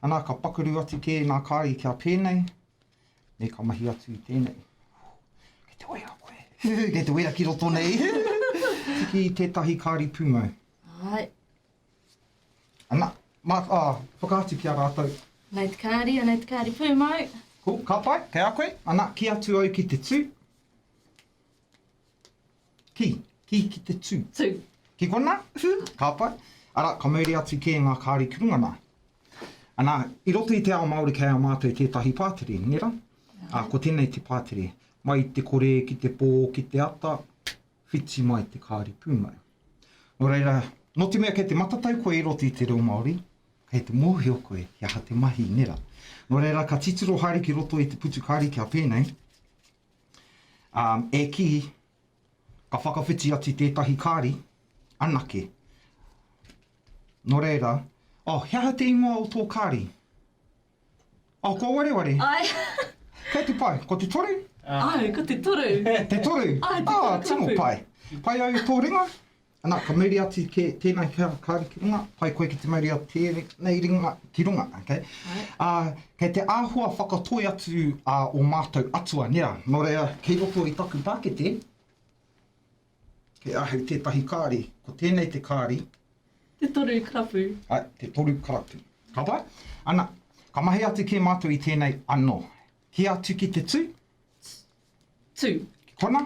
Ana, ka pakaru atu kē ngā kāri kia pēnei, me ka mahi atu i tēnei. Kei te wera koe. Kei te wera ki roto nei. Tiki i tētahi kāri pūmau. Ai. Ana, mā, ā, whakaatu ki a rātou. Anei te kāri, anei te kāri pūmau. Cool, ka pai, kei a koe. Ana, kī atu au ki te tū. Ki, ki ki te tū. Tū. Ki konā? Ka pai. Arā, ka mauri atu kē ngā kāri ki runga nā. Ana, i roto i te ao Māori kei a mātou tētahi pātere, nē rā? Ā, ko tēnei te pātere. Mai te kore ki te pō ki te ata, whiti mai te kāri pūmau. Nō reira, nō te mea kei te matatau koe i roto i te reo Māori, kei te mōhio koe he aha te mahi, nē rā? Nō reira, ka titiro haere ki roto i te putu kāri kia pēnei, Um, e kī, ka whakawhiti atu tētahi kāri, anake. Nō reira, oh, he aha te ingoa o tō kāri? Oh, kua wareware. Ai. Kei te pai, ko te toru? Ai, ko te toru. Te toru? Ai, te toru oh, tino pai. Pai au i tō ringa? Ana, ka mauri atu ke, tēnei kāri ki runga, pai koe ki te mauri atu tēnei ringa ki runga, okay? Ā, kei te āhua whakatoi atu a o mātou atua, nē rā? Nō reira, kei roto i taku pākete, kei ahau tētahi kāri, ko tēnei te kāri. Te toru karapu. Ai, te toru karapu. Ka pai? Ana, ka mahi atu kē mātou i tēnei anō. Kī atu ki te tū, Tū. Ki kona,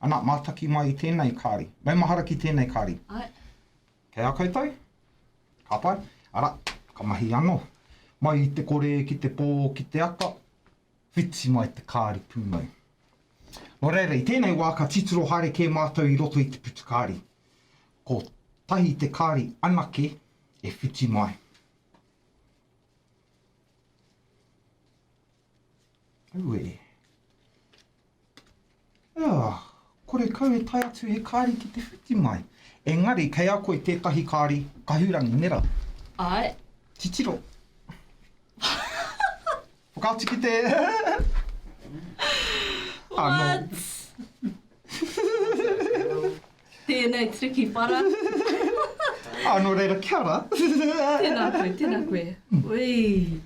ana, mātaki mai i tēnei kāri. Maumahara ki tēnei kāri. Ai. Kei a koutou? Ka pai. Ara, ka mahi anō. Mai i te kore ki te pō ki te ata, whiti mai te kāri pūmau. Nō reira, i tēnei wā ka titiro haere kē mātou i roto i te putu kāri. Ko tahi te kāri anake e whiti mai. Auē. Ah, kore kau e tae atu he kāri ki te whiti mai. Engari, kei a koe tētahi kāri kahurangi, nē rā? Āe. Titiro. Whakaatu ki te... Ah, no. What? Tēnei triki whara. Ah, nō reira, kia ora. Tēnā koe, tēnā koe. Ui.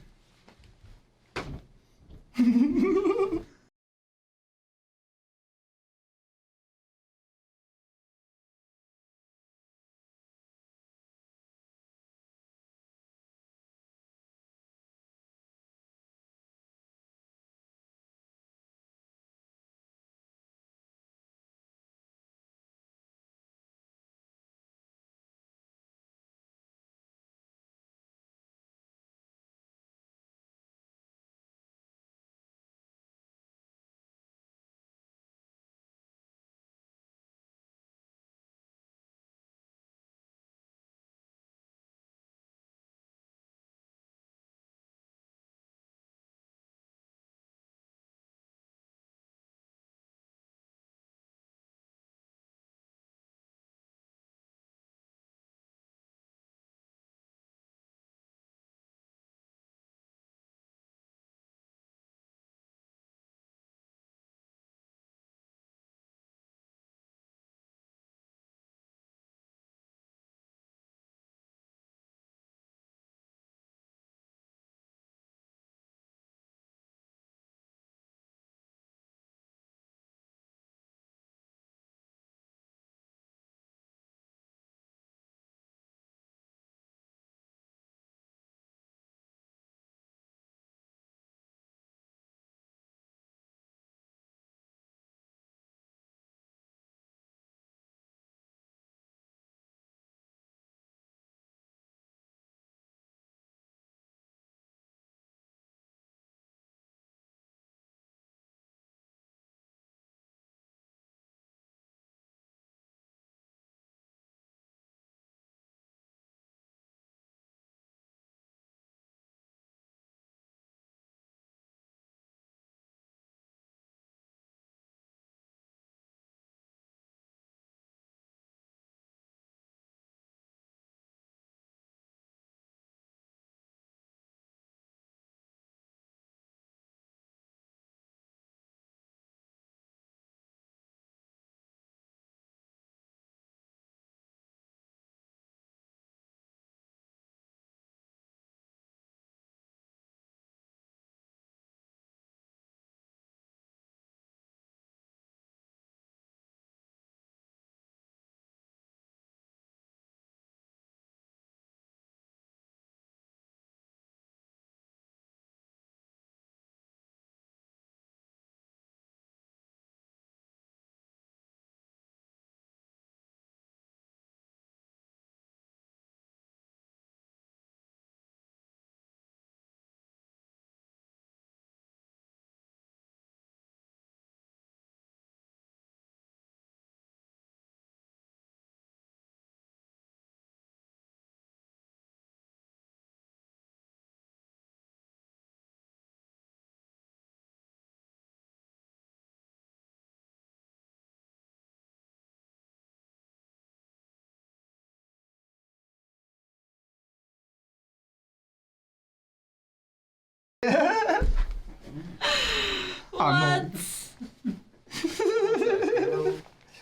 What?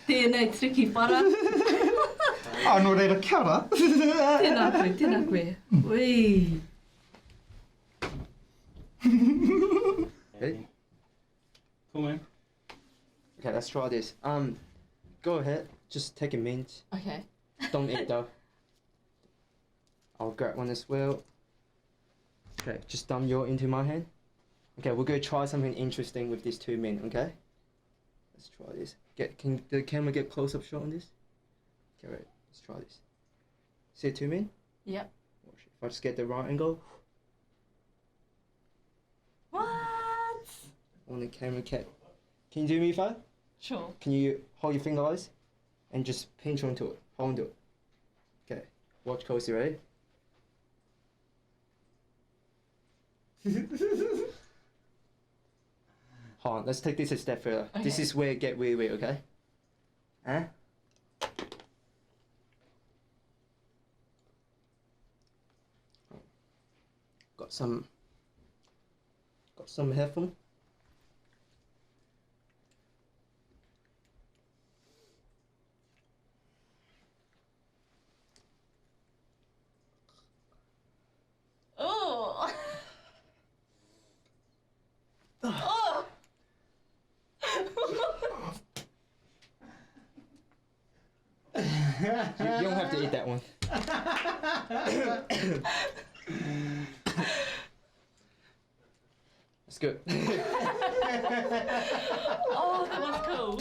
Tēnei triki whara. Ah, nō reira, kia ora. Tēnā koe, tēnā koe. Ui. Ready? Cool, man. Okay, let's try this. Um, go ahead. Just take a mint. Okay. Don't eat though. I'll grab one as well. Okay, just dump your into my hand. Okay, we're gonna try something interesting with these two mint, okay? Let's try this. Get can the camera get close up shot on this? Okay, right. Let's try this. See two mint? Yep. If I just get the right angle. What? On the camera cat. Can you do me a favor? Sure. Can you hold your fingers and just pinch onto it? Hold onto it. Okay. Watch closely, ready? Hold on, let's take this a step further. Okay. This is where it get really weird, okay? Huh? Got some got some headphone. Oh. oh. You, you don't have to eat that one. That's good. Oh, that was cool.